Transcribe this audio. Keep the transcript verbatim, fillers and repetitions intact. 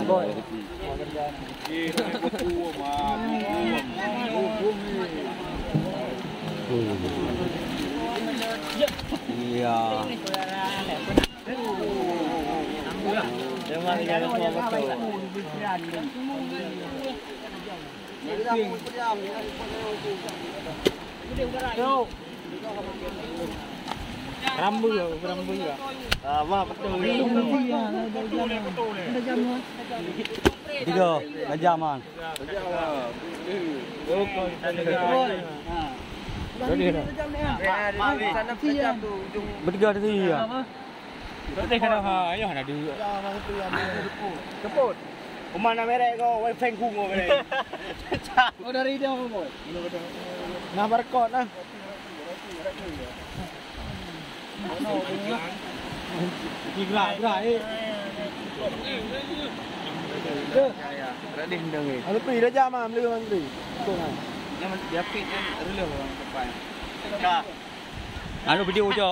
Iya. Rambu, rambu ya. Ah, wah, betul. Tiga, gajah man. Bertiga tadi ya. Tadi kena ha, ya ada dua. Keput. Uma na merek ko, wai feng kung ko merek. Oh, dari dia, boy. Nah, barcode nah. Gerak, gerak, eh. Ya, ya. Ready dah, eh. Lalu pergi dah jam ah, beli orang pergi. Betul kan? Yang diapit kan, rela orang depan. Dah. Anu video je.